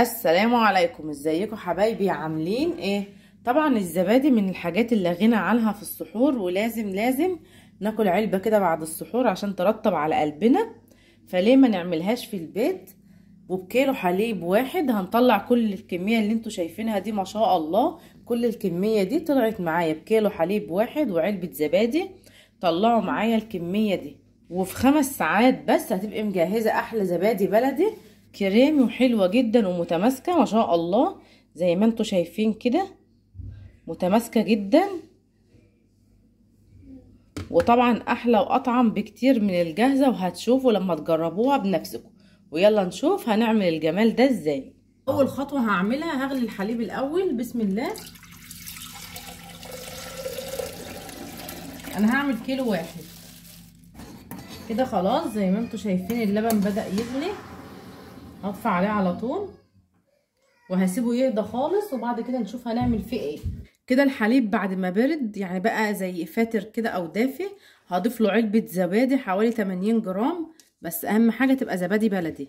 السلام عليكم، ازيكم حبايبي؟ عاملين ايه؟ طبعا الزبادي من الحاجات اللي غنى عنها في السحور، ولازم لازم ناكل علبة كده بعد السحور عشان ترطب على قلبنا، فليه ما نعملهاش في البيت؟ وبكيلو حليب واحد هنطلع كل الكمية اللي انتوا شايفينها دي، ما شاء الله كل الكمية دي طلعت معايا بكيلو حليب واحد وعلبة زبادي، طلعوا معايا الكمية دي، وفي 5 ساعات بس هتبقي مجهزة احلى زبادي بلدي كريمي وحلوة جدا ومتماسكة ما شاء الله، زي ما انتوا شايفين كده متماسكة جدا، وطبعا احلى واطعم بكتير من الجاهزة، وهتشوفوا لما تجربوها بنفسكم. ويلا نشوف هنعمل الجمال ده ازاي. اول خطوة هعملها هغلي الحليب الاول. بسم الله. انا هعمل كيلو واحد كده. خلاص زي ما انتوا شايفين اللبن بدأ يغلي، هطفي عليه على طول وهسيبه يهدى خالص، وبعد كده نشوف هنعمل فيه ايه. كده الحليب بعد ما برد يعني بقى زي فاتر كده او دافي، هضيف له علبة زبادي حوالي 80 جرام، بس اهم حاجة تبقى زبادي بلدي،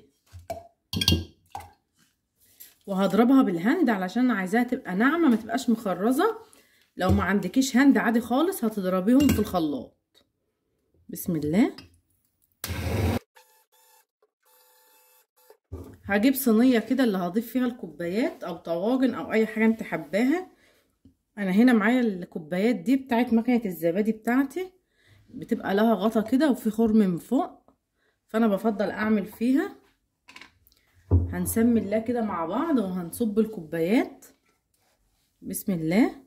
وهضربها بال hand علشان عايزاها تبقى ناعمة ما تبقاش مخرزة. لو ما عندكيش hand عادي خالص هتضربيهم في الخلاط. بسم الله. هجيب صينية كده اللي هضيف فيها الكوبايات او طواجن او اي حاجة انت حباها. انا هنا معايا الكوبايات دي بتاعت مكنه الزبادي بتاعتي، بتبقى لها غطا كده وفي خرم من فوق، فانا بفضل اعمل فيها. هنسمي الله كده مع بعض وهنصب الكوبايات. بسم الله.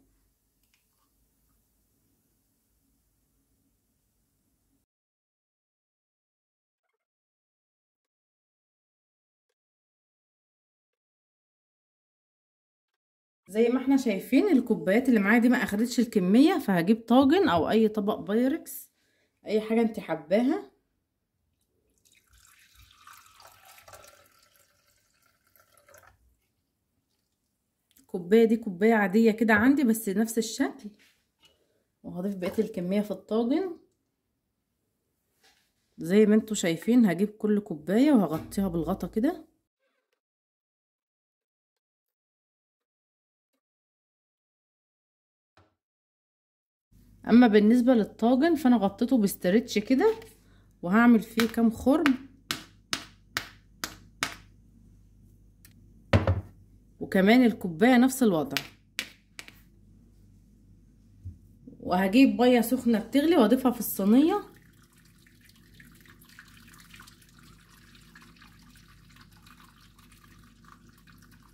زي ما احنا شايفين الكوبايات اللي معايا دي ما اخدتش الكمية، فهجيب طاجن او اي طبق بايركس، اي حاجة انت حباها. الكوباية دي كوباية عادية كده عندي بس نفس الشكل، وهضيف بقية الكمية في الطاجن. زي ما انتوا شايفين هجيب كل كوباية وهغطيها بالغطا كده. اما بالنسبة للطاجن فانا غطيته باسترتش كده، وهعمل فيه كام خرم، وكمان الكوباية نفس الوضع. وهجيب مية سخنة بتغلي واضيفها في الصينية.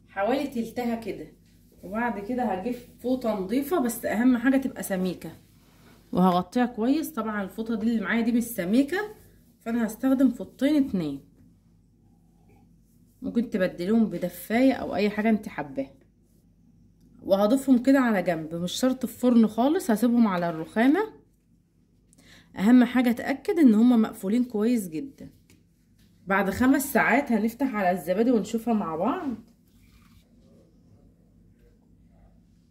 حوالي تلتها كده، وبعد كده هجيب فوطه نظيفة، بس اهم حاجة تبقى سميكة، وهغطيها كويس. طبعا الفوطه دي اللي معايا دي مش سميكة، فانا هستخدم فوطتين 2، ممكن تبدليهم بدفايه او اي حاجة انت حباها. وهضيفهم كده على جنب، مش شرط الفرن خالص، هسيبهم على الرخامه. اهم حاجة اتاكد ان هما مقفولين كويس جدا. بعد 5 ساعات هنفتح على الزبادي ونشوفها مع بعض.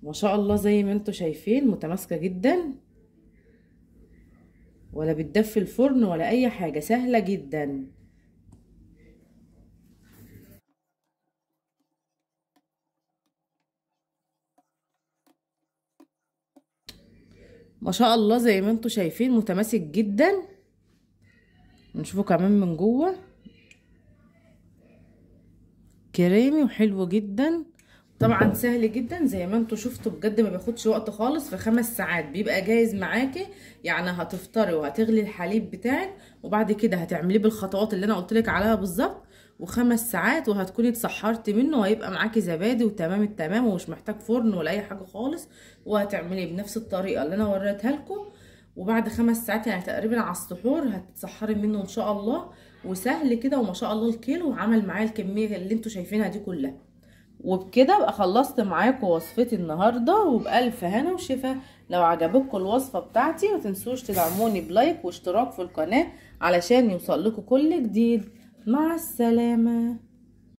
ما شاء الله زي ما انتوا شايفين متماسكة جدا، ولا بتدفي الفرن ولا اي حاجة، سهلة جدا. ما شاء الله زي ما انتوا شايفين متماسك جدا. نشوفه كمان من جوه، كريمي وحلو جدا. طبعا سهل جدا زي ما انتوا شفتوا، بجد ما بياخدش وقت خالص، في 5 ساعات بيبقى جاهز معاكي. يعني هتفطري وهتغلي الحليب بتاعك، وبعد كده هتعمليه بالخطوات اللي انا قلتلك عليها بالظبط، و5 ساعات وهتكوني اتسحرتي منه، وهيبقى معاكي زبادي وتمام التمام، ومش محتاج فرن ولا اي حاجة خالص. وهتعمليه بنفس الطريقة اللي انا وريتها لكم، وبعد 5 ساعات يعني تقريبا على السحور هتتسحري منه ان شاء الله. وسهل كده وما شاء الله الكيلو عمل معايا الكمية اللي انتوا شايفينها دي كلها. وبكده بقى خلصت معاكم وصفتي النهارده، وبألف هنا وشفا. لو عجبتكم الوصفة بتاعتي ما تنسوش تدعموني بلايك واشتراك في القناة علشان يوصل لكم كل جديد. مع السلامة.